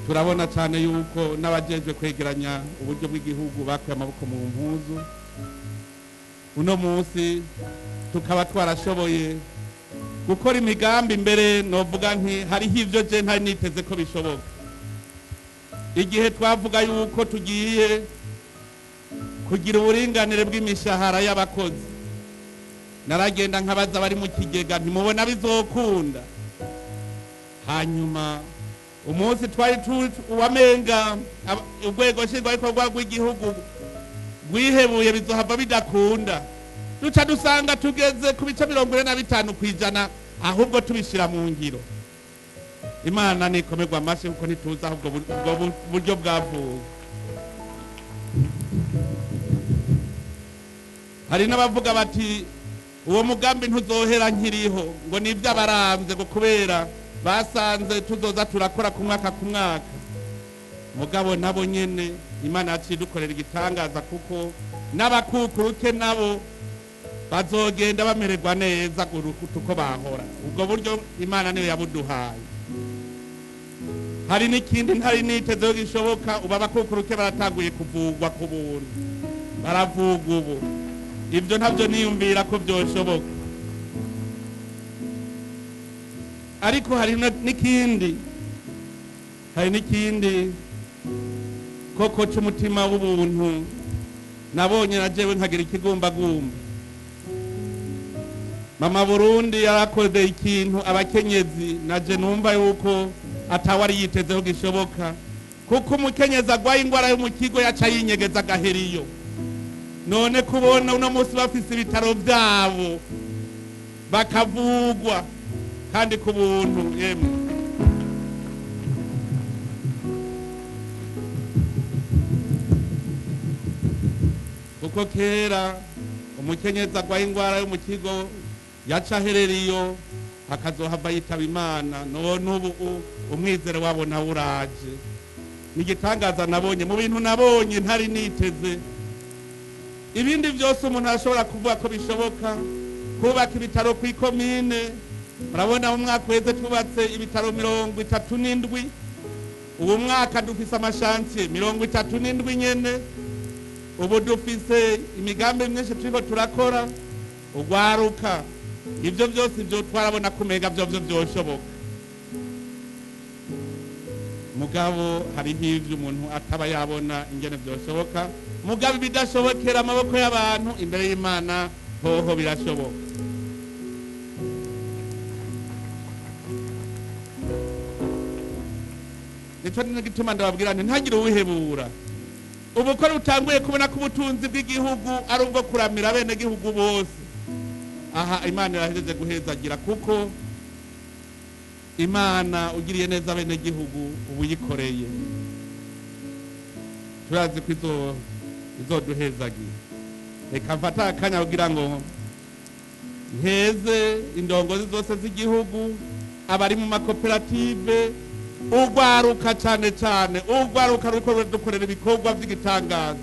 Turabona cyane yuko n'abajejwe kwegeranya uburyo bw'igihugu bakuye amaboko mu mpuzu. Uno munsi tukaba twarashoboye gukora imigambi mbere novuga nti hariho ivyo je ntari niteze ko bishoboka. Igihe twavuga yuko tugiye kugira uburinganire bw'imishahara y'abakozi, naragenda nkabaza bari mu kigega, ntimubona bizokunda? Hanyuma umunsi twari uwamenga urwego nshingwabikorwa rw'igihugu rwihebuye bizohava bidakunda, duca dusanga tugeze ku bice 45% ahubwo tubishyira mu ngiro. Imana nikomerwa amashyi, kuko ntituzi aho ubwo buryo bwavuye. Hari n'abavuga bati uwo mugambi ntuzohera nkiriho, ngo ni iby'abarambye, ngo kubera basanze tuzoza turakora ku mwaka ku mwaka. Mugabo nabo nyene Imana yaciye idukorera igitangaza, kuko n'abakukuruke nabo bazogenda bamererwa neza kuruta uko bahora. Ubwo buryo Imana niyo yabuduhaye. Hari n'ikindi ntari nitezeho gishoboka. Ubu abakukuruke baratanguye kuvugwa ku buntu, baravugwa ubu. Ibyo ntabyo niyumvira ko byoshoboka. Ariko hari n'ikindi, hari n'ikindi koko c'umutima w'ubuntu nabonye na jewe nkagira ikigumbagumba. Mama Burundi yarakoze ikintu abakenyezi naje numva yuko atawari yitezeho gishoboka, kuko umukenyezi agwaye ingwara yo mu kigo yaca yinyegeza agaheriyo. None kubona uno munsi bafise ibitaro vyabo bakavugwa kandi ku buntu, yemwe. Kuko kera umukenyezi agwaye ingwara yo mu kigo yaca aherera iyo, akazohava yitaba Imana. None ubu umwizero wabo nawe uraje. Ni igitangaza nabonye mu bintu nabonye ntari niteze. Ibindi byose umuntu arashobora kuvuga ko bishoboka, kubaka ibitaro ku ikomine. Murabona mu mwaka uheze twubatse ibitaro 37, ubu mwaka dufise ama chantiers 37 nyene. Ubu dufise imigambi myinshi turiko turakora, ugwaruka, ibyo byose ibyo twarabona kumenga byo byo byoshoboka. Mugabo hariho ivyo umuntu ataba yabona ingene byoshoboka. Mugabo ibidashobokera amaboko y'abantu, imbere y'Imana hoho birashoboka. Nico gituma ndababwira nti ntagire uwihebura. Ubu ko rutanguye kubona ko ubutunzi bw'igihugu ari ubwo kuramira bene gihugu bose, aha Imana irahejeje guhezagira, kuko Imana ugiriye neza bene gihugu ubu uyikoreye, turazi ko izoduhezagira. Reka mfate akanya kugira ngo nkeze indongozi zose z'igihugu, abari mu makoperative, urwaruka, cane cane urwaruka ruriko rudukorera ibikorwa vy'igitangaza.